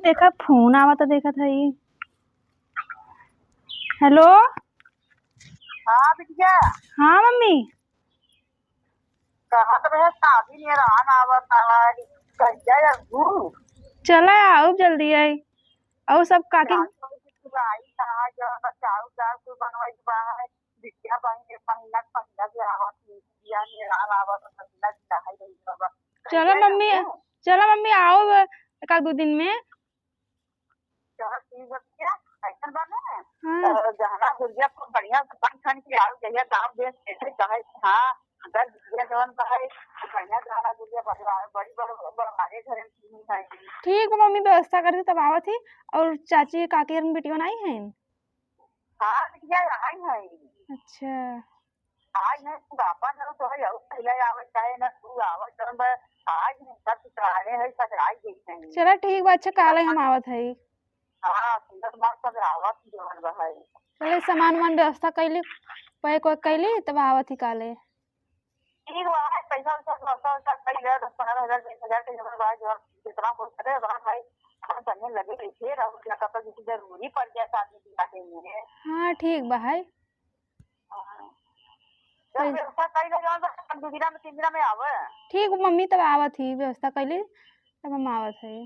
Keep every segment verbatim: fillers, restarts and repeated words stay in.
देखा, फोन आवत देखत हई। हेलो। हाँ बिटिया। हाँ मम्मी। कहत रहे शादी में रान आवत है, कहिया अबू? चला आउब जल्दी आई। अउर सब काकी? चाउर, चाउर, चाउर, चाउर बनवाई के बा है। बिटिया बहिन के पहिला, पहिला के आवत है, बिटिया में रान आवत है, पहिला के चाहे रही बाबा। चला कहिया मम्मी, अबू? चला मम्मी, आउब एक आध दो दिन में। चलो ठीक बा भैया, ऐसन बा ना, हाँ। तो गहना गुरिया खूब बढ़िया से बन ठन के आउब, जहिया दाम दे देते कहे कि हाँ, अगर गुरिया जवन बा है, तो बढ़िया गहना गुरिया बनवा, बड़ी बड़, बड़ हमारे घर में चीनी है। ठीक बा मम्मी, व्यवस्था करके तब आवत ही। अउर चाची काकी और बिटिया आई हैं? हाँ बिटिया आई हैं। अच्छा। आज है तू आपन हो तो है, और पहले आवे चाहे ना तू आवे, जौन बा, आज है सब ससुराले है, ससुराल गई है। चला ठीक बा, अच्छा, काले हम आवत हई। हाँ, सुंदर बात सब आवत ही जौन बा है। चले सामान वामान व्यवस्था कैली, पैक वैक कैली, तब आवत ही काले। ठीक बा, आज पैसा वैसा व्यवस्था वैसा कर लिया, दस पन्द्रह हजार, बीस हजार के जौन बा, जौन जितना हो सके, उतना भाई, अपन करने लगे, फिर अब क्या कहता, जैसे जरूरी पड़ जाए शादी ब्याह के लिए। हाँ, ठीक बा है। हाँ। जब सही। व्यवस्था कइले जाओ तो दू दिना में, तीन दिना में आवे। ठीक बा मम्मी, तब आवत ही, व्यवस्था कइली, तब हम आवत है।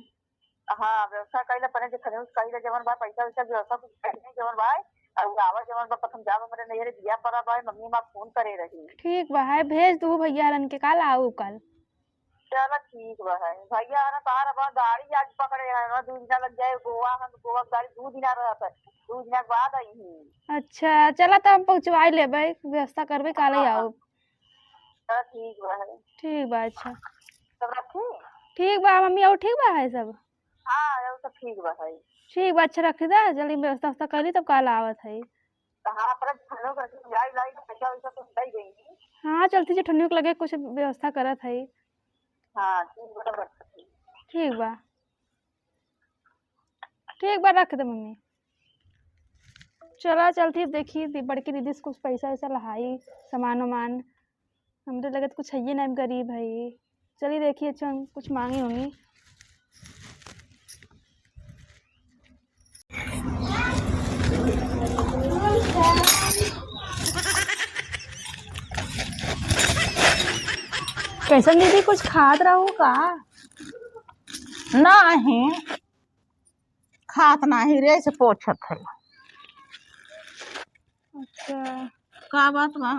हाँ, व्यवस्था कइले, पहले जे खजूस कइले, जवन बा, पैसा वैसा व्यवस्था कुछ कइले, जवन बा, और आवे, जवन बा, प्रथम जाब, हमरे नैहरे बिया पड़ा बा, मम्मी माँ फोन करे रही। ठीक बा है, भेज दू भैया रन के, काल आऊ काल। चला ठीक बा है। भैया है ना, तार अब गाड़ी आज पकड़े है ना, दू दिना लग जाए, गोवा हम, गोवा के गाड़ी दू दिना रहत है, दू दिना के बाद आई ही। अच्छा, चला तब हम पहुँचवाई लेबै, व्यवस्था करबै, काले हाँ, हाँ। आउब। चला ठीक बा है। ठीक बा, अच्छा। तब रखी? ठीक बा मम्मी, और ठीक बा है सब? हाँ, और सब ठीक बा है। ठीक बा, अच्छा रखी दा, जल्दी व्यवस्था व्यवस्था कर ली, तब काल आवत है। तो हाँ, अपना खानों का लाई, लाई, पैसा वैसा तो दे देंगे। हाँ, चलती जेठनियों के लगे कुछ व्यवस्था करत है। हाँ, ठीक बा, बस। ठीक बा। ठीक बा, रख दे मम्मी। चला, चलती देखी दी-, बड़की दीदी से कुछ पैसा वैसा लहाई, सामान वामान। हमरे लगे तो कुछ हइये नाहीं, गरीब है। चली देखी, अच्छा, कुछ मांगी होंगी। कैसन दीदी, कुछ खात रहू का? नाहीं, खात नाहीं रे, से पोछत है। अच्छा। का बात बा?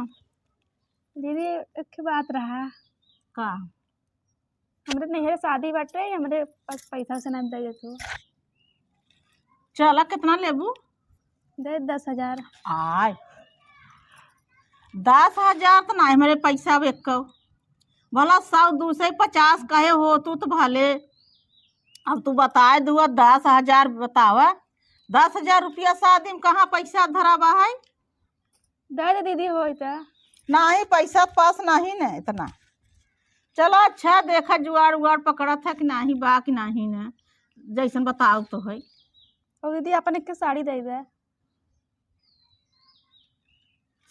दीदी, एक ठे बात रहा। का? हमरे नैहरे शादी बाटे, हमरे पास पैसा वैसा ना दे देतू। चला, कितना लेबू? दे दस हजार। आय, दस हजार तो नाहीं हमरे पैसा अब एक्को। भला सौ, दू सौ पचास कहे हो तू तो भले। अब तू बताए दुआ, दस हजार बतावा। दस हजार रुपया शादी में कहाँ पैसा धरा बा है? दे दे दीदी, होई त। नाहीं, पैसा पास नाहीं न इतना। चला अच्छा, देखा जुगाड़ उगाड़ पकड़त है कि नाहीं बा कि नाहीं न, जैसन बताओ तो है। और दीदी, अपन एक साड़ी दे दे।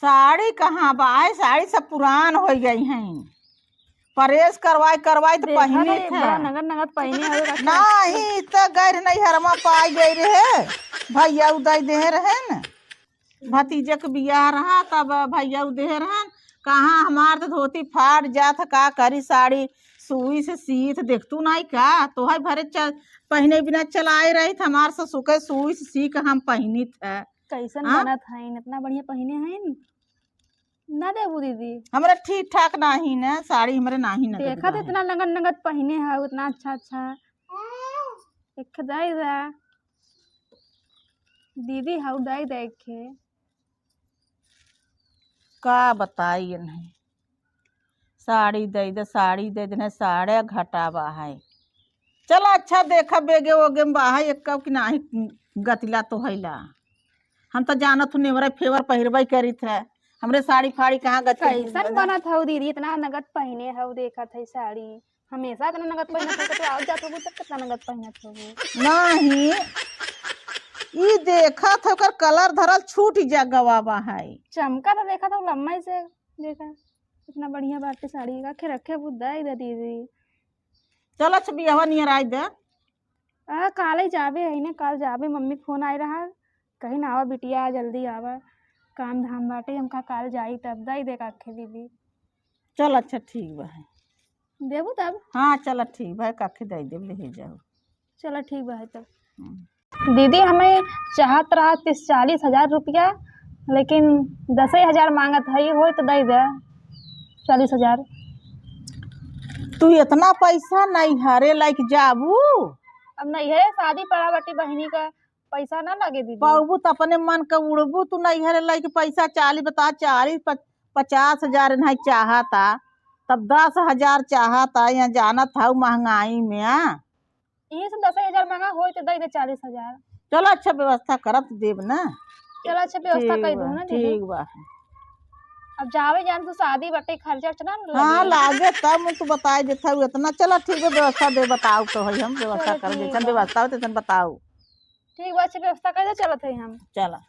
साड़ी कहाँ बा? आए, साड़ी सब पुरान होइ गई हैं, प्रेस करवाई करवाई तो देखा पहिने नहीं, थे। बड़ा नगद नगद पहिने हवे रखा। नाहीं, त गैर नैहरमा पाई गई रहे, भैया उदय दे रहे न। भतीजे के बियाह रहा, तब भैया उ देहे रहन। कहाँ हमार तो धोती फाट जात ह, का करी, साड़ी सुई से सीत देखतू नाई का, तोहई भरे च-, पहिने बिना चलाए रहित, हमार ससुर के सुई से सी के हम पहिनित है। कैसन हाँ? बनत हईन, इतना बढ़िया पहिने हईन, ना देबू दीदी? हमरे ठीक ठाक नाही न, साड़ी हमरे नाही न देखा तो गदबा है। इतना नगद नगद पहिने है, इतना अच्छा अच्छा, एक दाई दा। दीदी हऊ दाई देखे। का बताई इन्हें, साड़ी दे दे, साड़ी दे दे, इन्हें साड़े घटावा है। चला अच्छा देखा, बेगे ओगे में बा है, एक कि नाही गतिला तो हैला। हम तो जानत हूँ नेवरा फेवर पहिरबई करित है, हमरे साड़ी फाड़ी कहाँ गति कैसन बनत हऊ दीदी, इतना नगद पहिने हऊ, देखत है साड़ी। हमेशा इतना नगद पहिनत हो, तो आओ जात होबू तब कितना नगद पहिनत होबू? नहीं, ई देखत हो, ओकर कलर धरल छूट जा गवा बा है। चमका तो देखा था लम्बा से, देखा इतना बढ़िया बाटे साड़ी, का खे रखे बू दे दे दीदी। चल अच्छा बियाहवा नियर आई दे। आ, काले जाबे है ना, काल जाबे, मम्मी के फोन आए रहा, कहीं ना आवा बिटिया, जल्दी आवा, काम धाम बाटे, हम कहा काल जाई तब दई दे काखे दीदी। चल अच्छा ठीक बा है। देबू तब? हाँ चल ठीक बा है, काखे दई देब, ले जाओ। चल ठीक बा है तब। हम्म। दीदी हमें चाहत रहा तीस चालीस हजार रुपया, लेकिन दसे हजार मांगत है, होई तो दई दे चालीस हजार। तू इतना पैसा नैहरे लैके जाबू? अब नैहरे शादी पड़ा बाटी बहिनी का, पैसा ना लगे दीदी। पौबू त अपने मन के उड़बू, तू नैहरे लैके पैसा चालीस बता, चालीस प-, पचास हजार नहीं चाहता, तब दस हजार चाहता, या जानत हऊ महंगाई में, आ? यही से दस हजार मांगा, होई तो दे दे चालीस हजार। चलो अच्छा व्यवस्था करत देब ना। चलो अच्छा व्यवस्था ठीक कर बा, दूँ ना दीदी। ठीक बा। अब जावे जान तू शादी बाटे, खर्चा उतना न हाँ लगे। लागे तब तू बताई देत हऊ इतना। चलो ठीक बा, व्यवस्था दे बताओ तो है, हम व्यवस्था चलो कर ठीक जैसन बा। व्यवस्था हो तैसन बताओ। ठीक बा, अच्छा व्यवस्था कर दे, चलत है हम। चला।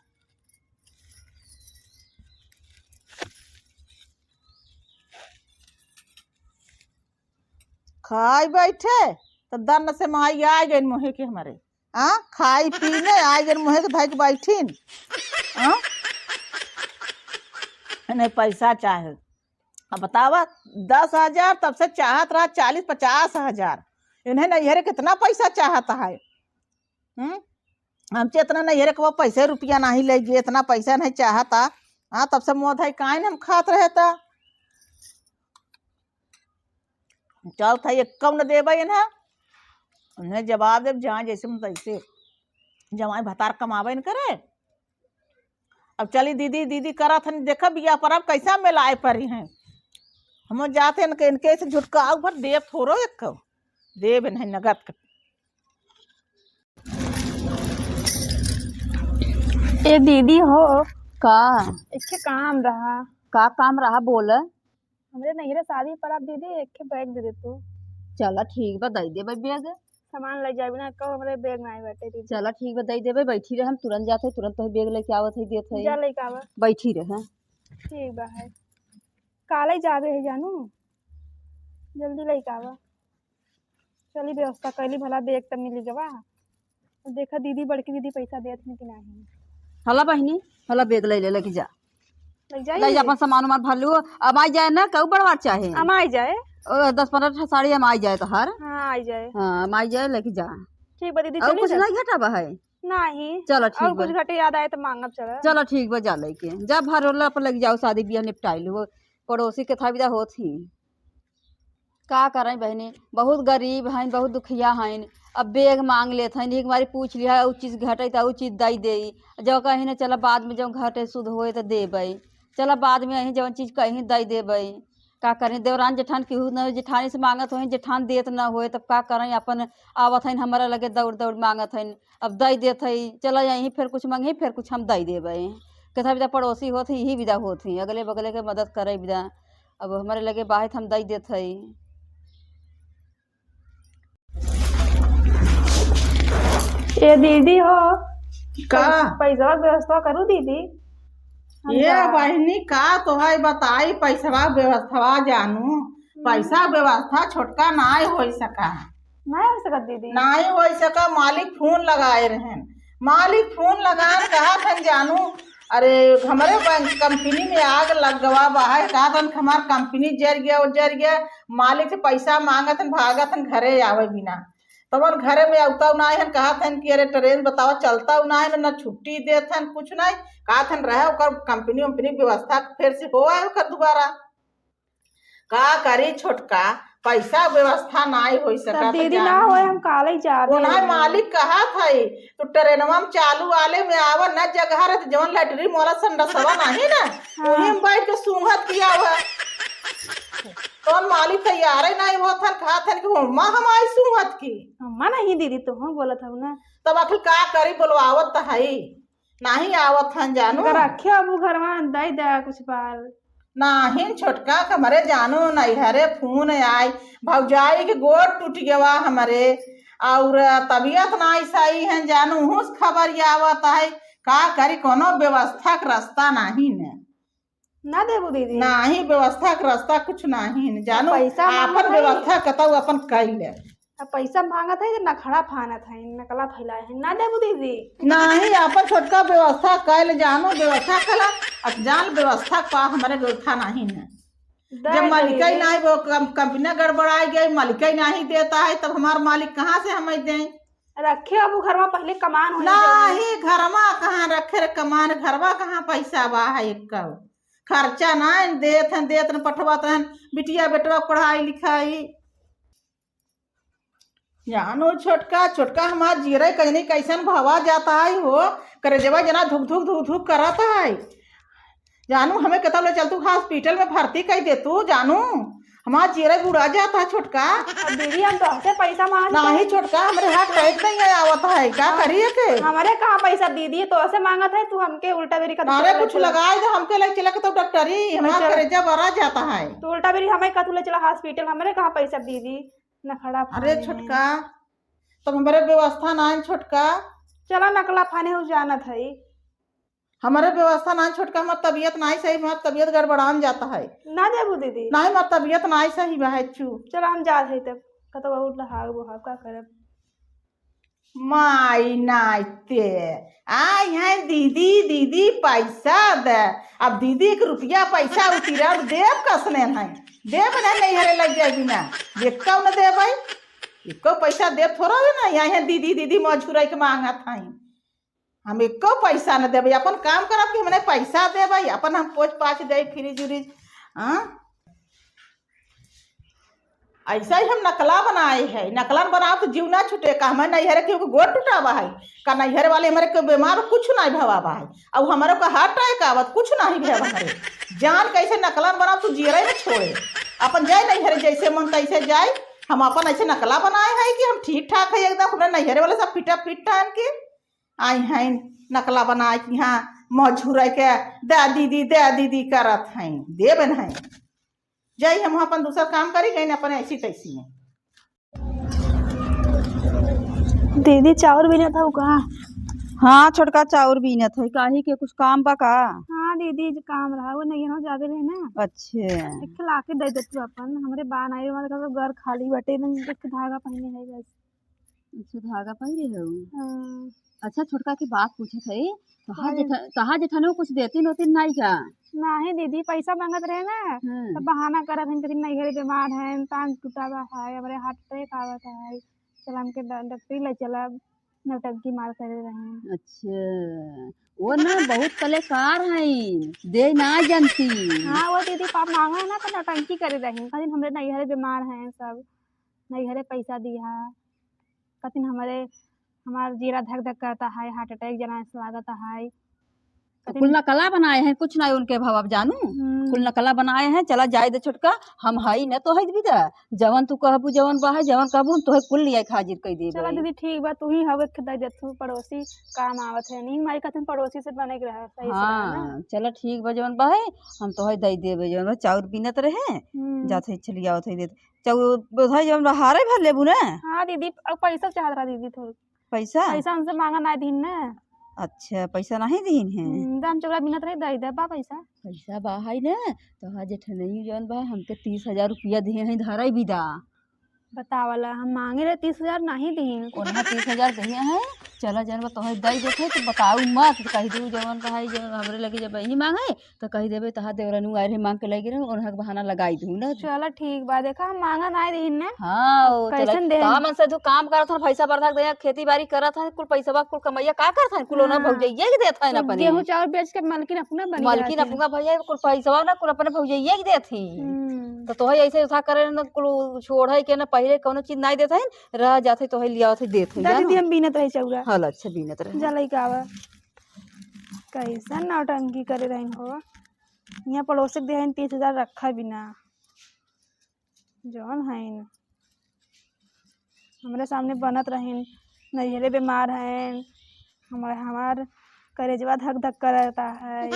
खाई बैठे तो दन्न से माई आ गई मोहे के हमरे। हाँ, खाई पीने आ गई मोहे के धई के बैठिन। हाँ, नहीं पैसा चाहे। अब बतावा, दस हजार तब से चाहत रहा, चालीस पचास हजार। इन्हें नैहरे कितना पैसा चाहत है? हम्म, हमसे इतना नैहरे के वो पैसे रुपया नहीं ले गए, इतना पैसा नहीं चाहता। हाँ, तब से मोह धई काइन हम खात रहे था। चल था, एक कम न देबे इन्हें, उन्हें जवाब देब, जहाँ जैसे मन तैसे। जवाई भतार कमाबे न करे। अब चली दीदी, दीदी करत हन, देखब बिया पर अब कैसा मिलाए परी हैं। हम जाते इनके, इनके से झुटकाऊ भर देब थोड़ो एक कम। देब नहीं नगद के। ए दीदी हो, का? एक ठे काम रहा। का काम रहा, बोल। हमरे नैहरे शादी पड़ा दीदी, एक ठे बैग दे दे तू। चला ठीक बा, दई देबे बैग। सामान ले जाबे ना, कहू हमरे बैग नाई बाटे दीदी। चला ठीक बा, दई देबे, बैठी रहे, हम तुरंत जात है, तुरंत तोहे बैग लेके आवत है, देत है। जा लेके आवा। बैठी रहे। ठीक बा है। काले जाबे है जानू, जल्दी लेके आवा। चली व्यवस्था कैली, भला बैग त मिली गवा। देखा दीदी, बड़की दीदी पैसा देत हैं कि नहीं। हला बहिनी, हला बैग ले ले, लेके जा। ले जाई? ले जा, अपन सामान उमान भर लू। अमाई जाए ना, कहू बड़वार चाहे। अमाई जाए। ओ, दस पन्द्रह ठा साड़ी अमाई जाए तोहार। हाँ, आई जाए। हाँ, अमाई जाए, लेके जा। ठीक बा दीदी, और चली कुछ जा। नहीं घटावा है? नहीं। चलो, ठीक और बा। कुछ घटे याद आए तो मांगब, चलो। चलो, ठीक बा, जा लेके। जा, भर रोला पर लेके जाओ, शादी बियाह निपटाई लो। पड़ोसी के था विदा होत ही। का करैं बहिनी, बहुत गरीब हईन, बहुत दुखिया हईन। अब बैग मांग लेत हईन, एक बारी पूछ लिहा, उ चीज घटै त उ चीज दई देई। जब कहीं न, चला बाद में जब घटै सुध होए त देबै, चला बाद में अहीं जवन चीज कहीं दई देबै। का करें, देवरान जेठान केहू न, जेठानी से मांगत होई, जेठान देत न होए, तब का करें, अपन आवत हईन हमरा लगे दौड़ दौड़ मांगत हईन। अब दई देत हई, चला यहीं फेर कुछ मंगही, फेर कुछ हम दई देबै। केथा विदा पड़ोसी होत ही, इही विदा होत ही, अगले बगले के मदद करै विदा। अब हमरे लगे बाहे त हम दई देत हई। ए दीदी हो, का? पैस-, पैसवा के व्यवस्था करू दीदी। हम ये जा- बहिनी का तोहई बताई, पैसवा व्यवस्था जानू, हम्म। पैसा व्यवस्था छोटका नाई होई सका। नाई हो सकत दीदी। नाई होई सका, मालिक फोन लगाए रहन, मालिक फोन लगान कहत हन जानू, अरे, हमरे बैंक कंपनी में आग लग गवा बा है, कहत हन कि हमार कंपनी जर गया, वो जर गया, मालिक से पैसा मांगत हन, भागत हन घरे आवे बिना। तवन घरे में अवता नाई हन, कहत हन कि अरे ट्रेन बतावा चलता नाई, ना, ना छुट्टी देत हन, कुछ नाई, कहत हन रहे ओकर कंपनी वंपनी व्यवस्था फेर से हो आए ओकर दोबारा। का करी छोटका, पैसा व्यवस्था नाई होई सकत दीदी, जानी। ना होए, हम काले ही जाबे। ओनाई मालिक कहत हई, "तू ट्रेनवा में चालू वाले में आवा, न जगह रहे, जवन लैट्रिन वाला संडसवा नाहीं ना, हाँ। वही में बैठ के सूंघत किया हुआ।" तवन मालिक तैयारे नाई होत हन, कहत हन कि "ओमा हम आई सूंघत की।" अम्मा नहीं दीदी, तो हम बोलत हऊ ना। तब आखिर का करी, बोलवावत त हई। नाहीं आवत हन जानू। अगर रखे अबू घरवा दई दे कुछ बाल। नाहीं छोटका के हमरे जानू नैहरे फोन आई, भौजाई के गोड़ टूट गवा हमरे, और तबियत नाहीं सही है जानू, उहुस खबर आवत है, का करी कोनो व्यवस्था के रास्ता नाहीं ने। ना देबू दीदी? नाहीं व्यवस्था के रास्ता कुछ नाहीं ने जानू, पैसा आपन मांगत है। व्यवस्था कतऊ अपन कई ले। अब पैसा मांगत है तो नखड़ा फानत है, नकला फैलाए है, ना देबू दीदी? नाही, आपन छोटका व्यवस्था कइल जानो, व्यवस्था कला। अब जान व्यवस्था का हमरे व्यवस्था नाही है। दे जब दे मालिक ही दीदी। नाही, वो कम-, कंपनिया गड़बड़ाई गई, मालिक ही नाही देता है, तब हमार मालिक कहाँ से हमें दें? रखे अब उ घरवा पहले कमान होई नाही, घरवा कहाँ रखे रे कमान, घरवा कहाँ पैसा बा है एक? खर्चा ना देत हैं, देत न पठवत हैं, बिटिया बेटवा के पढ़ाई लिखाई। जानो छोटका, छोटका हमार जीरे कजनी कैसन भवा जाता है हो, करेजवा जना धुक धुक धुक धुक करत है। जानू, हमें कतौ ले चल तू hospital में भर्ती कर दे तू, जानू, हमार जीरे बुड़ा जाता है छोटका। अब दीदी, हम तोहसे पैसा मांगत नाही है। छोटका, हमरे हाथ टाइट नहीं है, आवत है, का हाँ, करिए के? हमरे कहाँ पैसा दीदी, तोहसे मांगत है, तू हमके उल्टा बेरी का अरे, कुछ लगाए दे, हमके ले चला के तो डॉक्टरी, हमार चल। करेजा बरा जाता है। तू उल्टा बेरी हमें का तू ले चला hospital, हमरे कहाँ पैसा दीदी, नखड़ा अरे फाने। छोटका, तब हमरे व्यवस्था ना है छोटका। चला नकला फाने हो जानत है। हमरे व्यवस्था ना है छोटका, हमार तबीयत ना ही सही, हमार तबीयत गड़बड़ान जाता है। ना देबू दीदी? ना, हमार तबीयत ना ही सही बा है चू। चला हम जात है तब, कतौ और लहाग बोहाग का करब। माई नाइते, आई है दीदी, दीदी पैसा दे। अब दीदी के रुपया पैसा उतिरब देब कसने है, देब ना नैहरे लग जाए बिना, ये कौन देबै? एको पैसा देब थोड़ा है ना, आई है दीदी, दीदी मझुराई के मांगत है। हम एको पैसा न देबै, अपन काम करब कि हमने पैसा देबै, अपन हम पोछ पाछ दे फ्रिज उरिज, हाँ? ऐसा ही हम नकला बनाए है, नकलन बनाओ तो जीव ना छूटे। का हमारे नैहरे के गोड़ टूटावा है? का नैहरे वाले हमारे के बीमार कुछ नहीं भवावा है, और हमारे का heart attack आवत कुछ नहीं भवा हमारे। जान कैसे नकलन बनाओ तो जीरे में छोड़े, अपन जाए नैहरे जैसे मन तैसे जाए। हम अपन ऐसे नकला बनाए है कि हम ठीक ठाक है एकदम, अपने नैहरे वाले सब फिटा फिट टान के आई हैं, नकला बनाए कि हाँ मझुराई के दे दीदी, दे दीदी करत हैं, देबे नहीं। जाई हम अपन दूसर काम करी, गई अपन ऐसी तैसी में। दीदी, चाउर बीनत हऊ का? हाँ छोटका, चाउर बीनत है। काहे के कुछ काम बा का? हाँ दीदी, जो काम रहा वो नहीं ना, जाबे रहे ना। अच्छा। एक ठे लाके दे दे तू अपन, हमरे बा नाई, हमारे घर, घर खाली बटे, एकदम एक धागा पहने है बस। अच्छा, धागा पहिरे हऊ? हाँ। अच्छा, छोटका की बात पूछत है, तोहार हाँ। जेठ-, तोहार जेठनियो कुछ देती नोती नाई का? नाही दीदी, पैसा मांगत रहे ना, हम्म। तो बहाना करत हन, कहीं नैहरे बीमार है, टांग टूटा बा है, हमरे heart attack आवत है, चल हमके ड-, डॉक्टरी ले चलब, नौटंकी मार करे रहे। अच्छा, वो ना बहुत कलेकार हैं, दे ना जानती। हाँ, वो दीदी पाप मांगा है ना, तो नौटंकी करे रहे, कहीं हमरे नैहरे बीमार हैं सब, नैहरे पैसा दिया। कथिन हमरे, हमार जीरा धक धक करता है, heart attack जना से लागत है। तो कथिन कुल नकला बनाए हैं, कुछ नहीं उनके भाव अब जानू। हम्म। कुल नकला बनाए हैं, चला जाए दे छोटका, हम हई न तोहई बिदा। जवन तू कहबू, जवन बाहे, जवन कहबू, हम तोहे कुल लिया के हाजिर कर देबे। चला दीदी, ठीक बा, तू ही हवे के दे दे तू पड़ोसी, काम आवत है। नहीं, माई कथिन पड़ोसी से बने के रहे, सही से रहे ना। हाँ, चला ठीक बा, जवन बाहे, हम तोहे दे देबे, जवन बा चाउर बीनत रहे, हम्म। जात है, चली आवत है, देत। चाउर बोधई जवन बा हारे भर लेबू ना? हाँ दीदी, अब पैसा चाहत रहा दीदी थोड़ी। पैसा? पैसा हमसे मांगा ना दीन ना। अच्छा, पैसा नहीं दीन है? हम्म, दाम चौरा बिनत रही, दे दे बा पैसा। पैसा बा है ना, तो हाँ जेठनई जवन बा हमके तीस हजार रुपया दिए हैं, धरई बिदा। बतावला, हम मांगे रहे तीस हजार नहीं दीन। ओन्हा तीस हजार दिए हैं, चला जवन बा तोहे दे देते, तो बताऊ मत, कह दू जवन बा है, जवन हमरे लगे जब यही मांगे, तो कही देबे, "तहार देवरनू आए रहे, मांग के लइ गए रहे," उन्हें के बहाना लगाई दू ना। चला ठीक बा, देखा हम मांगा ना रही ने। हाँ, ओ, कैसन चला, दे? तहार मन से तू काम करत हन, पैसा बरधा के दे, खेती बाड़ी करत हन, कुल पैसवा, कुल कमैया का करत हन? कुल ओना हाँ। भौजैया के देत हन तो अपने। गेहूं चाउर बेच के मलकिन अपना बनी मलकिन रहत है। अपना भैया, कुल पैसवा ना, कुल अपने भौजैया के देत ही। हम्म। तो तोहे ऐसे उठा करे ना, कुल छोड़े के ना, पहले कौनो चीज नहीं देत है, रह जात है, तोहे लियावत है, देत है, दे जाना। दीदी, हम बीनत रही चौरा। हल, अच्छा, बीनत रहे। जा लइका आवा। कैसन नौटंकी करे रही हो। यहाँ पड़ोसी के देहन तीस हजार रखा बिना। जौन हईन, हमरे सामने बनत रहीन, नैहरे बीमार हैं, हमार, हमार करेजवा धक धक करता है।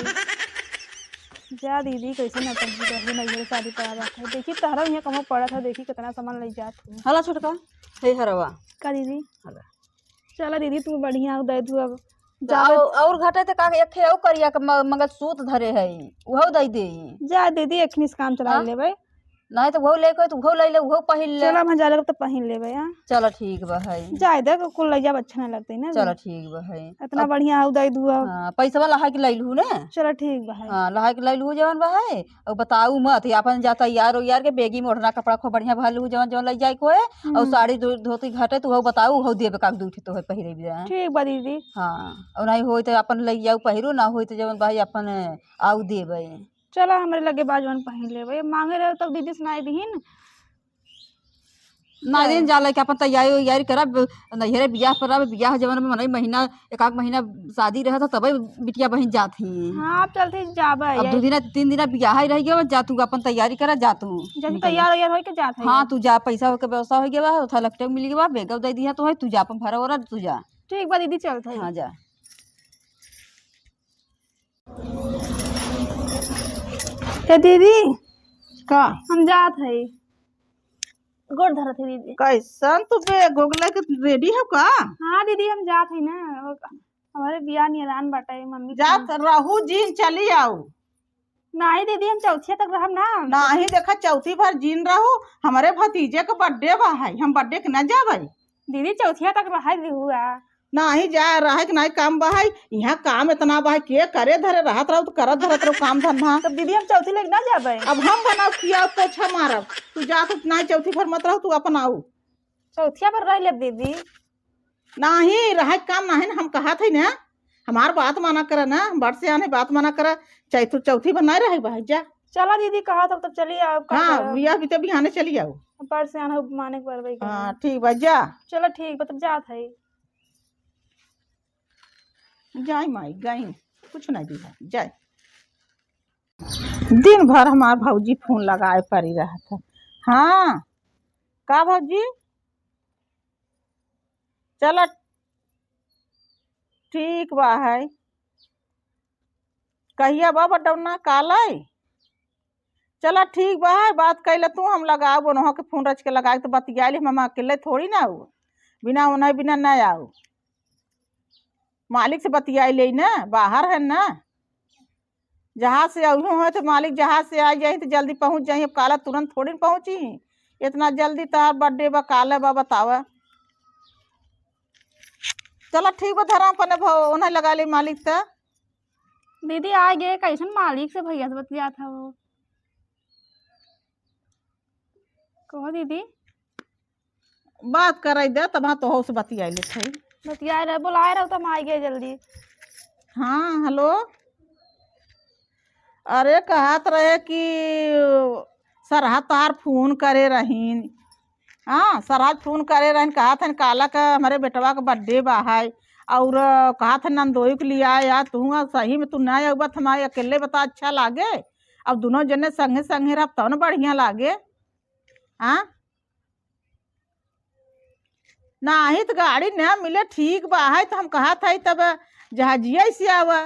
जा दीदी, कैसे नौटंकी करबू, नैहरे शादी पड़ा बात है। देखी तहरा यहाँ कमो पड़त है, देखी कितना सामान ले जात हूँ। हला छोटका, हे हरवा। का दीदी? हला। चला दीदी, तू बढ़िया दे दू अब। तो जाओ, और घटे तो का, एक ठे और करिया के म-, मंगलसूत्र धरे है, उहो दे दे। जा दीदी, एखनी से काम चला हाँ? लेबे। नाहीं त उहउ लेके, त उहउ लइ ले, उहउ पहिर ले। चला, हम जाले तो पहिर लेबे, हाँ। चला, ठीक बा है। जाए दे, कुल लइ जाब, अच्छा ना लगतइ ना। चला, ठीक बा है। इतना अब बढ़िया हउ, दइ दुआ। हाँ, पैसवा लहाइ के लइ लू ना। चला, ठीक बा है। हाँ, लहाइ के लइ लू जवन बा है। अउ बताऊ मत, ये आपन जा तैयार उयार के बेगी में ओढ़ना कपड़ा खूब बढ़िया भर लू, जवन जवन लइ जाए के होए। अउ हम्म। साड़ी धो-, धोती घटे, त उहउ बताऊ, उहउ देबे का दू ठे तोहे पहिरे बिया। ठीक बा दीदी। हाँ, अउ नाहीं होई त आपन लइ जाऊ पहिरू, ना होई त जवन बा है आपन आऊ देबे। चला, हमरे लगे बा जवन पहिर लेबे। मांगे रहे तब दीदी से नाहीं दिहिन। नाहीं दिहिन, जा लइके आपन तैयारी उयारी करब, नैहरे बियाह पर अब, बियाह जवन में मनई महीना, एक आध महीना शादी रहत ह, तबे बिटिया बहिन जात ही। हाँ, अब चलते जाबे, अब यही। दू दिना, तीन दिना बियाह ही रह गया, जा तू आपन तैयारी करा, जा तू। जल्दी निकल। तैयार उयार होइके जात है। हाँ, तू जा, पैसा के व्यवस्था होइ गया बा, उठा लकटे मिल गया बा, बेगव दे दिया तो है, तू जा, आपन भरा ओरा, तू जा। ठीक बा दीदी, चलत है। हाँ, जा। ए दीदी, का? हम जात हई। गोड़ धरत हई दीदी। कैसन तू bag ओग लेके ready हो का? हाँ दीदी, हम जात हई ना। वो हमरे बियाह नियरान बाटे, मम्मी के जात रहू, जिन चली आऊ। नाहीं दीदी, हम चौथिया तक रहब ना। नाहीं, देखा, चौथी भर जिन रहू, हमरे भतीजे के birthday बा है, हम birthday के ना जाबे। दीदी, चौथिया तक रहे दिहुआ। नाहीं जा, रहे के नाहीं काम बा है, इहाँ काम इतना बा है, के करे धरे रहत रहू त करत धरत रहू काम धंधा। तब दीदी, हम चौथी लेके ना जाबे। अब हम बनाऊ, खियाऊ, पोछा मारब, तू जा, तू नाहीं चौथी भर मत रहू, तू अपन आऊ। चौथिया पर रह लेब दीदी। नाहीं, रहे के काम नाहीं ना, हम कहत हई ना, हमार बात माना करा ना, बड़ सियान है, बात माना करा, चाहे तू चौथी भर नाहीं रहे बा, जा। चला दीदी, कहा तब, तब चली आऊ, का हाँ, करब? बियाह बीते बिहाने चली आऊ। बड़ सियान हो, माने के परबे करी। हाँ, ठीक बा, जा। चला ठीक बा, तब जात हई। जाई माई, गई, कुछ नाहीं दिहा, जाई। दिन भर हमार भौजी फोन लगाए परी रहत है। हाँ, का भौजी? चला, ठीक बा है। कहिया बा बटौना, काल है? चला ठीक बा, बात कइले तू, हम लगाउब, ओनहो के फोन रच के लगाए, त बतियाइ ले, हम अकेले थोड़ी ना आउब, बिना ओनहे बिना ना आउब। मालिक से बतियाइ ले ना, बाहर है ना, जहाज से अउहो है त मालिक जहाज से आइ जाई त जल्दी पहुँच जाई। अब काला तुरंत थोड़ी न पहुँची, इतना जल्दी तोहार birthday बा, काले बा, बतावा। चला ठीक बा, धरा अपने भौ-, ओनहे लगा ले मालिक त। दीदी आ गए, कैसन मालिक से भैया से बतियात हौ? कहो दीदी। बात कराई दे, तब हाँ तोहौ से बतियाई लेत हई। बतियाए रहे, बोलाए रहो, तब हम आ गए जल्दी। हाँ, hello। अरे, कहत रहे कि सरहद तोहार फोन करे रहीन। हाँ, सरहद फोन करे रहीन, कहत हन, "काला का हमरे बेटवा का birthday बा है, और कहत हन नंदोई के लियाए आ, तू सही में तू ना अउबा, त हमारे अकेले बता अच्छा लागे? अब दुनो जने संगे संगे रहब, तब न बढ़िया लागे।" हाँ? नाहीं त गाड़ी ना मिले, ठीक बा, है त हम कहत हई तब जहाजिया से आवा।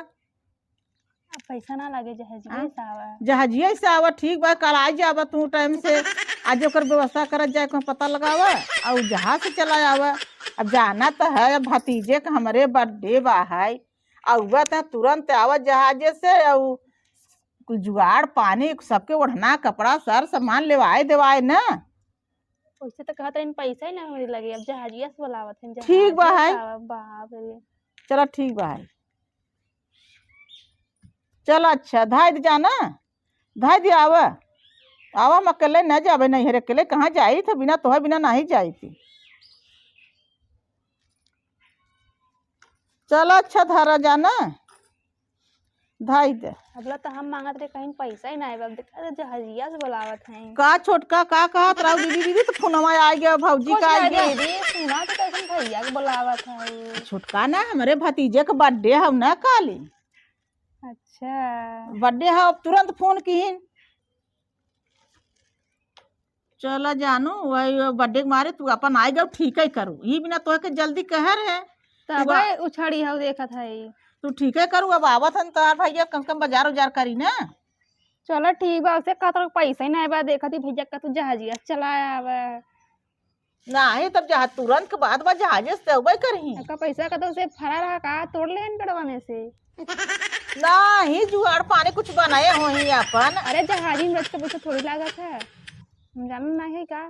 अब पैसा ना लागे, जहाजिया हाँ? से आवा। जहाजिया से आवा, ठीक बा, कल आ जावा तू time से। आज ओकर व्यवस्था करत जाए, कोई पता लगावा, और जहाज से चला आवा। अब जाना त है, अब भतीजे के हमरे birthday बा है, अउबा त तुरंत आवा जहाजे से, और कुल जुगाड़ पानी, सबके ओढ़ना, कपड़ा, सर सामान लेवाए देवाए ना। वैसे तो कहत रहिन पैसा ही ना हमरे लगे, अब जहाजिया से बोलावत हन, ठीक बा जहाजिया है। से आवा, बाप रे। चला ठीक बा है। चला अच्छा, धाई दे जाना, धाई दे आवा। आवा, हम अकेले ना जाबे, नैहरे अकेले कहाँ जाई थे, बिना तोहे बिना नाहीं जाई थी। चला अच्छा, धरा जाना। धाई दे। अबला तो हम मांगत रहे, कहीं पैसा ही ना आए, बाप, देखा तो जहाजिया से बोलावत हैं। का छोटका, का कहत रहू? दीदी, दीदी, तो फोनवा आ गया, भौजी कुछ का आ ना गया। दीदी, सुना तो कैसन भैया के बोलावत है। छोटका ना, हमरे भतीजे के birthday हौ ना काली। अच्छा। Birthday हौ, अब तुरंत फोन किहिन। चला जानू, वही birthday के मारे तू अपन आइ गउ, ठीक है करू। ई बिना तोहके जल्दी कहे रहे। तू तबे आ- उछड़ी हौ देखत है। तू ठीक है करू, अब आवत हन तोहार भैया, कम से कम बाजार उजार करी ना। चला ठीक बा, उसे कहत रहो पैसा ही ना बा, देखत ही भैया का तू जहाजिया से चला आवे। नाहीं, तब जहा-, तुरंत के बात बा, जहाजे से अउबे करही। का पैसा का तो उसे फरा रहा का, तोड़ लेहन पेड़वा में से। नाहीं, जुगाड़ पानी कुछ बनाए होही अपन। अरे, जहाजी में रच के पैसा थोड़ी लागत है। हम जानू ना है का?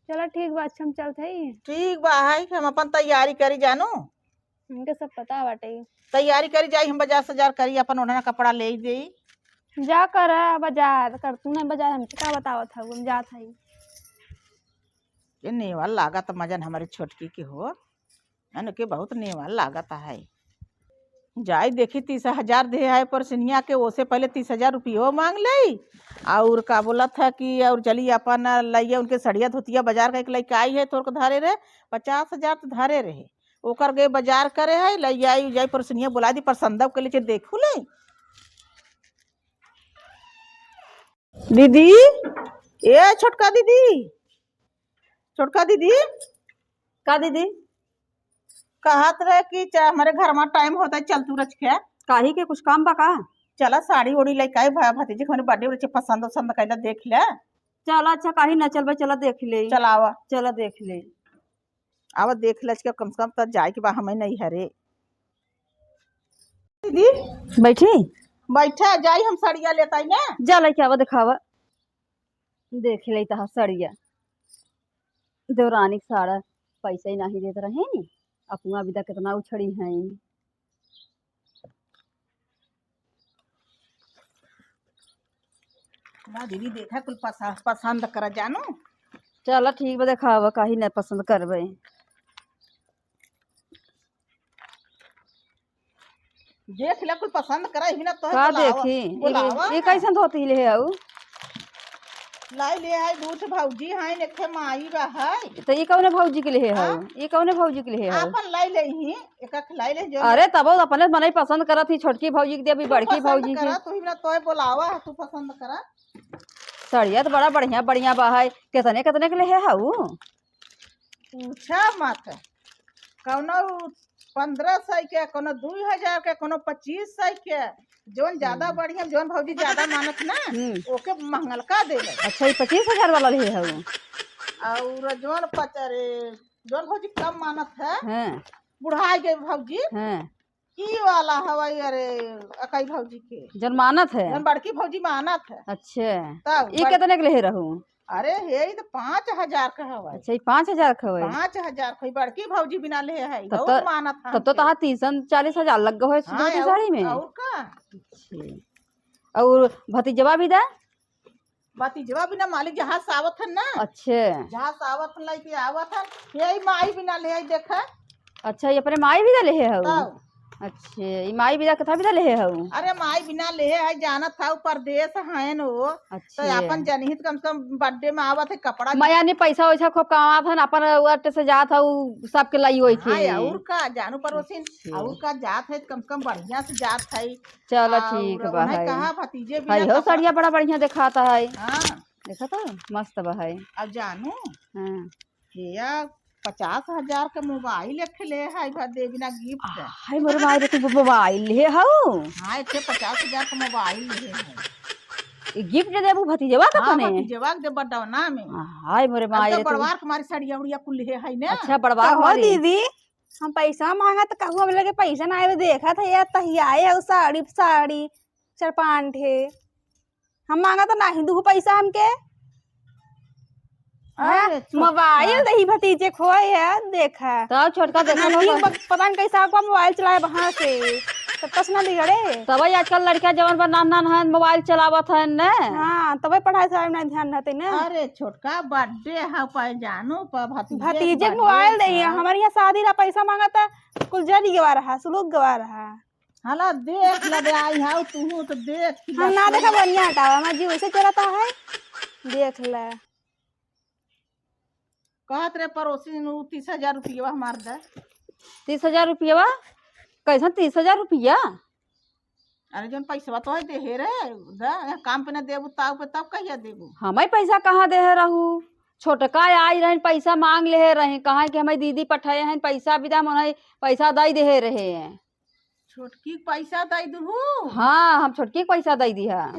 चला ठीक बा, अच्छा हम चलत हई। ठीक बा, है हम अपन तैयारी करी जानू। हमके सब पता बाटे। तैयारी करी जाई, हम बाजार सजार करी, अपन ओढ़ना कपड़ा ले देई। जा कर बाजार कर, तू नहीं बाजार हमके का बतावत हऊ, हम जात हई। के नेवा लागत मजन हमरे छोटकी के हो, एनके बहुत नेवा लागत है। जाई देखी तीस हजार दे है परसनिया के, ओसे पहले तीस हजार रुपयो मांग लेई। और का बोलत है कि और चली अपन लइया उनके सड़िया धोतिया बाजार का एक लइका आई है, तोर को धरे रहे, पचास हजार तो धरे रहे, ओकर गए बाजार करे है, लइया आई जाई परसनिया बोला दी, पसंद के लिए देखू ले। दीदी, ए छोटका दीदी, छोटका दीदी। का दीदी? कहत रहे कि चा-, हमरे घर में टाइम होता है, चल तू रच के। काहे के कुछ काम बा का? चला साड़ी ओड़ी लेके आई, भ-, भतीजी के हमरे बर्थडे उर्डे पसंद उसंद कैला देख ले। चला अच्छा, काहे ना चलबे, चला देख ले। चलावा। चला देख ले। आवा देख ले, कम से कम त जाए के बा हमें नहीं हरे। दीदी, बैठी? बैठा, जाई हम सड़िया लेताई ना। जा लेके आवा, देखावा। देख ले तहा सड़िया। देवरानी के साड़ा पैसा ही नहीं देत रहे। अपुआ विदा कितना उछड़ी हैं। ना दीदी, देखा कुल पसा-, पसंद करा जानू। चला ठीक बा, देखावा, काहे नहीं पसंद करबे। देख ले, कुल पसंद करा, ही ना तो का बोलावा, देखी? ई, बोलावा ई ना। कैसन धोती ले हऊ? लाई ले है, दू ठे भौजी हैं, एक ठे माई बा है। तो ई कौने भौजी के लिए हऊ? हाँ? ई कौने भौजी के लिए हऊ? आपन लाई ले ही, एक एक लाई ले जो। अरे तब अपने मनई पसंद करत ही, छोटकी भौजी के दे, अभी तू बड़की पसंद भौजी के। करा, तू ही ना तोय बोलावा, तू पसंद करा। सड़िया तो बड़ा बढ़िया बढ़िया बा है, कितने कितने के लिए हऊ? पूछा मत, कौनो पन्द्रह सौ के, कौनो दू हजार के, कौनो पच्चीस सौ के, जौन ज्यादा हम्म। बढ़िया, जौन भौजी ज्यादा मानत ना, हम्म। ओके महंगलका देले। अच्छा, ई पच्चीस हजार वाला लिए हऊ? और जौन पच-, अरे, जौन भौजी कम मानत है, हाँ। बुढ़ाई गई भौजी, हाँ। ई वाला हवाई, अरे, अकाई भौजी के। जौन मानत है? जौन बड़की भौजी मानत है। अच्छा। तब ई बड़- कितने के लिए रहू? अरे हे, ई तो पाँच हजार का हवा। अच्छा, ई पाँच हजार का हवा? पाँच हजार का, ई बड़की भौजी बिना ले है, तब बहुत तो, मानत तब तो हमके। तहार तीस चालीस हजार लग गए होए हाँ, धोती और, साड़ी में। और का? अच्छा। और भतीजवा भी दा? भतीजवा बिना मालिक जहाँ से आवत हन ना। अच्छे। जहाँ से आवत हन, लेके आवत हन, यही माई बिना ले आई, देखा। अच्छा, ई अपने माई बिदा लेहे हऊ? तब। अच्छे, ई माई बिदा कथा बिदा लेहे हऊ? अरे, माई बिना लेहे है, जानत हऊ, परदेस हयन वो। अच्छे। तो आपन जनहित कम से कम बर्थडे में आवत है, कपड़ा मैं यानी पैसा वैसा खूब कमात हन, अपन अट से जात हऊ, सबके लाई ओई के। हाँ, और का, जानू पड़ोसिन, अच्छे। और का जात है, कम से कम बढ़िया से जात है। चलो, और ठीक बा उन्हें है। कहा, भतीजे बिना हई हो, कपड़ा सड़िया बड़ा बढ़िया देखाता है। हाँ। देखा तो, मस्त बा है। अब जानू, हाँ। भैया, पचास हजार के मोबाइल एक ठे ले है, भा दे बिना गिफ्ट। हाय मोरे माई रे, तू मोबाइल ले हऊ? हाँ, एक ठे पचास हजार के मोबाइल ले है। ई गिफ्ट देबू भतीजवा का हाँ, तने? भतीजवा के दे बडौना में। हाय मोरे अब माई तो रे, तू बड़वार के मारी सड़िया उड़िया कुल ले है ने। अच्छा, बड़वार कहो मारी। दीदी, हम पैसा मांगा त कहू हम लगे पैसा ना आवे, देखा था यार, तहिया आए हऊ साड़ी, साड़ी, चार पाँच ठे। हम मांगा तो नाही, दुहु पैसा हमके। अरे, हाँ, छोटका। मोबाइल दही भतीजे खोए है, देखा। तब छोटका देखा ना, लोग। नीक ब-, पता नहीं कैसा आपका मोबाइल चलाए वहाँ से, तब तक ना बिगड़े। तबे आजकल लड़का जवन बा नान नान है, मोबाइल चलावत है ने। हाँ, तबे पढ़ाई से ना ध्यान रहते ना। अरे, छोटका बर्थडे है, पाए जानू पर भतीजे के भतीजे के birthday मोबाइल दे है। हमारे यहाँ शादी ला पैसा मांगा था, कुल जरी गवा रहा, सुलूक गवा रहा। हला देख ले बे, आई हाउ तुहू तो देख ले। हम ना देखा बनिया हटावा, हमार जीव ऐसे चलता है। देख ले। कहत रहे पड़ोसी नु तीस हजार रुपया हमार दे। तीस हजार रुपया? कैसन तीस हजार रुपया? अरे जौन पैसवा तो है देहे रे, द, यहाँ काम पे ना देबू ताऊ पे तब कहिया देबू? हमें पैसा कहाँ देहे रहू? छोटका आई रहन, पैसा मांग लेहे रहे, कहा कि हमें दीदी पठाए हैं पैसा, बिदा मन पैसा दई देहे रहे हैं। छोटकी के पैसा दई दुहू? हाँ, हम छोटकी के पैसा दई दिहा।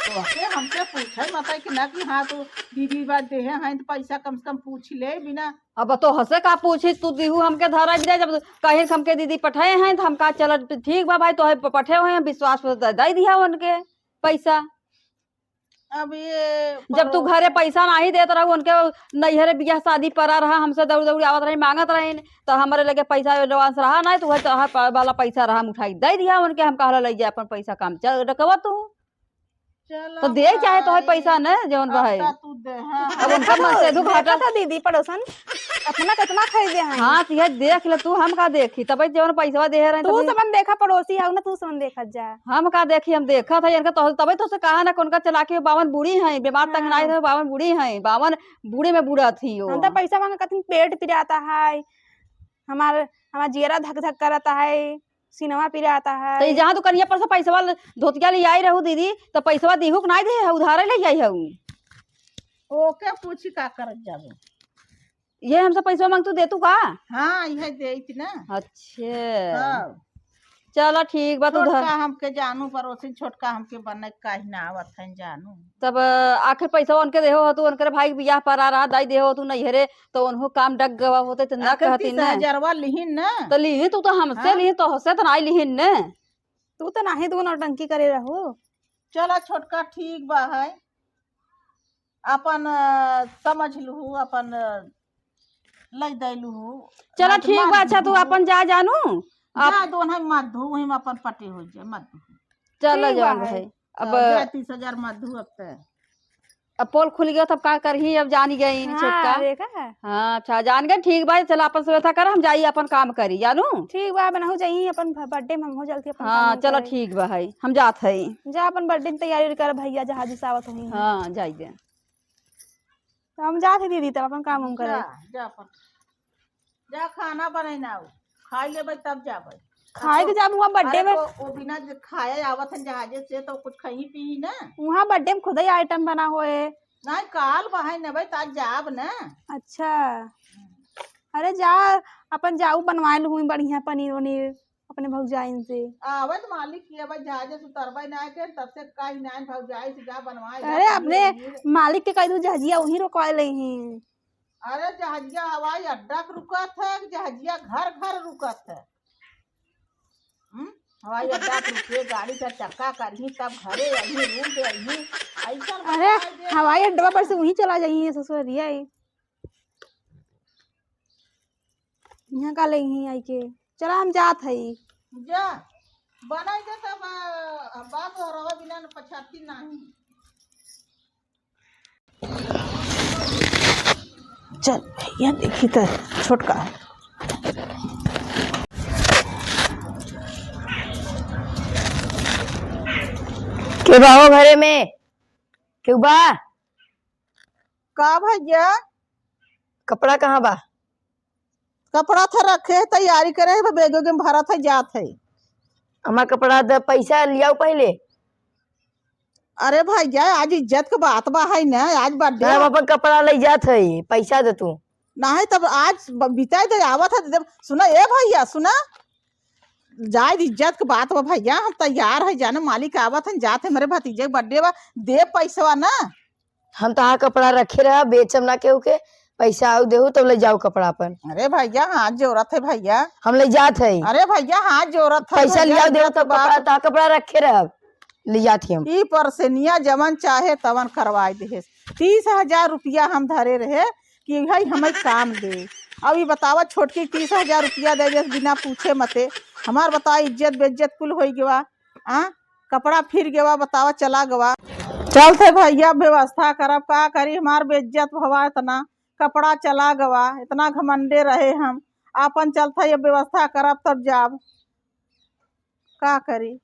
तोहके हमसे पूछे मत है कि ना कि हाँ, तू दीदी बात देहे हैं, तो पैसा कम से कम पूछ ले बिना। अब तोहसे का पूछी, तू दिहू हमके धरा बिदा, जब कहे हमके दीदी पठाए हैं, तो हम का चल ठीक बा भाई, तोहे प-, पठे हुए हैं, विश्वास पर द-, दई दिहा उनके पैसा। अब ये जब तू पड़ोस घरे में पैसा नाहीं देत रहू, उनके नैहरे बियाह शादी परा रहा, हमसे दौड़ दौड़ आवत रही, मांगत रही, तो हमरे लगे पैसा advance रहा नाहीं, तो वही तोहर प-, वाला पैसा रहा, हम उठाई दे दिया उनके, हम कहला ले जा अपन पैसा, काम चल डकवा तू। चलो तो दे चाहे तोहर भाई, पैसा न जौन अब बा है। का तू दे, हाँ, अब उनका हाँ। मन से दू घाटा देखा था दीदी पड़ोसन, अपना कितना खरीदे हैं। हाँ, तो यह देख ले तू, हम का देखी, तबे जौन पैसवा दे रहे हैं, तू तबे समन देखा, पड़ोसी है ना, तू समन देखत जा। हम का देखी, हम देखत है इनका, तो तबे तो से कहा ना, कौन का चलाकी, बावन बूढ़ी हैं, बीमार तंग हाँ। नाहीं रहे, बावन बूढ़ी हैं, बावन बूढ़े में बूढ़ा थी हो। हम तो पैसा मांगे कथिन, पेट पिराता है, हमार, हमार जियरा धक धक करता है, सीनवा पिराता है। तो ये जहाँ दुकनिया पर से पैसवा ल-, धोतिया ले आई रहू दीदी, तो पैसवा दीहू के नाहीं दे है, उधारे ले आई है उ। ओके पूछी का करत जाबे? ये हमसे पैसवा मांग तू दे तू का? हाँ, इहे देइत ना। अच्छे। हाँ। चला ठीक बा, तू धर। छोटका हमके जानू, पड़ोसिन छोटका हमके बने काहे ना आवत है जानू। तब आखिर पैसवा उनके देहो हो तू, उनके भाई के बियाह परा रहा, दाई देहो हो तू नैहरे, तो उनहु काम डग गवा होते तो ना आखिर कहती तीस ना। हजारवा लिहिन ना। तो लिहिन तू तो हमसे हाँ? लिहिन, तो हमसे तो नाहीं लिहिन ना। तू तो नाहीं, तू नौटंकी करे रहू। चला छोटका ठीक बा है, अपन, अ, समझ लूहू, अपन, अ, लइ दइ लूहू। चला नाहीं तो ठीक मार बा, अच्छा तू दीहू। अपन जा जानू। आप जा दोनों मत धू, वहीं में अपन पटी होइ जाए, मत धू। चला ठीक बा जाओ है। भाई। अब जा तीस हजार मत धू अब ते। अब पोल खुल गया तब का करही, अब जानी गई हाँ, छोटका। देखा है। हाँ, अच्छा जान गए, ठीक बा, चला अपन सुबह कर, हम जाई अपन काम करी, जानू। ठीक बा, बनहु जाई अपन भ-, birthday में हमहु चलती अपन हाँ, काम चला करे। ठीक बा है, हम जात है। जा अपन birthday में तैयारी कर भैया, जहाजी से आवत हुई हैं। हाँ, जाई दे। तो हम जात है दीदी, तब अपन काम उम करे। जा, जा अपन, जा खाना बनाई ना, खाई लेबै तब जाबै। खाए के जाब हुआ birthday अरे में। तो वो बिना ज-, खाए आवत है जहाजे से, तो कुछ खही पी ना। वहाँ birthday में खुदे item बना होए। नाहीं, काल बहाई न भाई, तो आज जाब ना। अच्छा। अरे जा, अपन जाऊ बनवाए लूँ बढ़िया पनीर वनीर अपने भौजाइन से। आवत मालिक के अब जहाजे से उतरबे ना के, तब से कही ना भौजाई से जा बनवाए, जा अरे पनीर अपने वनीर। मालिक के कह दू जहाजिया वहीं रोकवा ले ही। अरे जहाजिया हवाई अड्डा के रुकत है कि जहाजिया घर घर रुकत है? हम्म? हवाई अड्डा पे रुके, गाड़ी का चक्का करही, तब घरे अइही, रूम पे अइही। ऐसा अरे, बताई दे। हवाई अड्डा पर से वहीं चला जाइए ससुरिया। यहाँ का ले ही आई के। चला हम जात हई। जा, बनाई दे तब, आ, बाप और रवा बिना न पछाती नाही। चल भैया, देखी त छोटका। के बा हो घरे में? केहू बा? का भैया? कपड़ा कहाँ बा? कपड़ा था रखे है, तैयारी करे है, बैग उग में भरत है, जात है। हमार कपड़ा द, पैसा लियाओ पहिले। अरे भैया, आज इज्जत के बात बा है ना, आज birthday हम है। अपन कपड़ा ले जात है, पैसा दे तू। नहीं तब आज ब-, बिताई दे, आवत है, जब सुना ए भैया, सुना, जाए इज्जत के बात बा भैया, हम तैयार है जाने, मालिक आवत है, जात है, मेरे भतीजे के birthday बा, दे पैसवा ना। हम तहार कपड़ा रखे रहा, बेचम ना केहू के, पैसा आऊ देहू तब ले जाऊ कपड़ा अपन। अरे भैया, हाथ जोड़त है भैया। हम ले जात है। अरे भैया, हाथ जोड़त है पैसा भैया, लियाऊ देहू इज्जत तब बात। कपड़ा, तहार कपड़ा रखे रहब, ले जात ही हम। ई परसनिया जवन चाहे तवन करवाई देहे। तीस हजार रुपया हम धरे रहे कि भाई हमें काम दे। अब ई बतावा, छोटकी तीस हजार रुपया दे दे बिना पूछे मते। हमार बतावा, इज्जत बेइज्जत कुल होई गवा। आ, कपड़ा फिर गवा, बतावा, चला गवा। चलते भैया, व्यवस्था करब, का करी, हमार बेइज्जत भवा इतना, कपड़ा चला गवा, इतना घमंडे रहे हम, आपन चलते ये व्यवस्था करब तब जाब, का करी।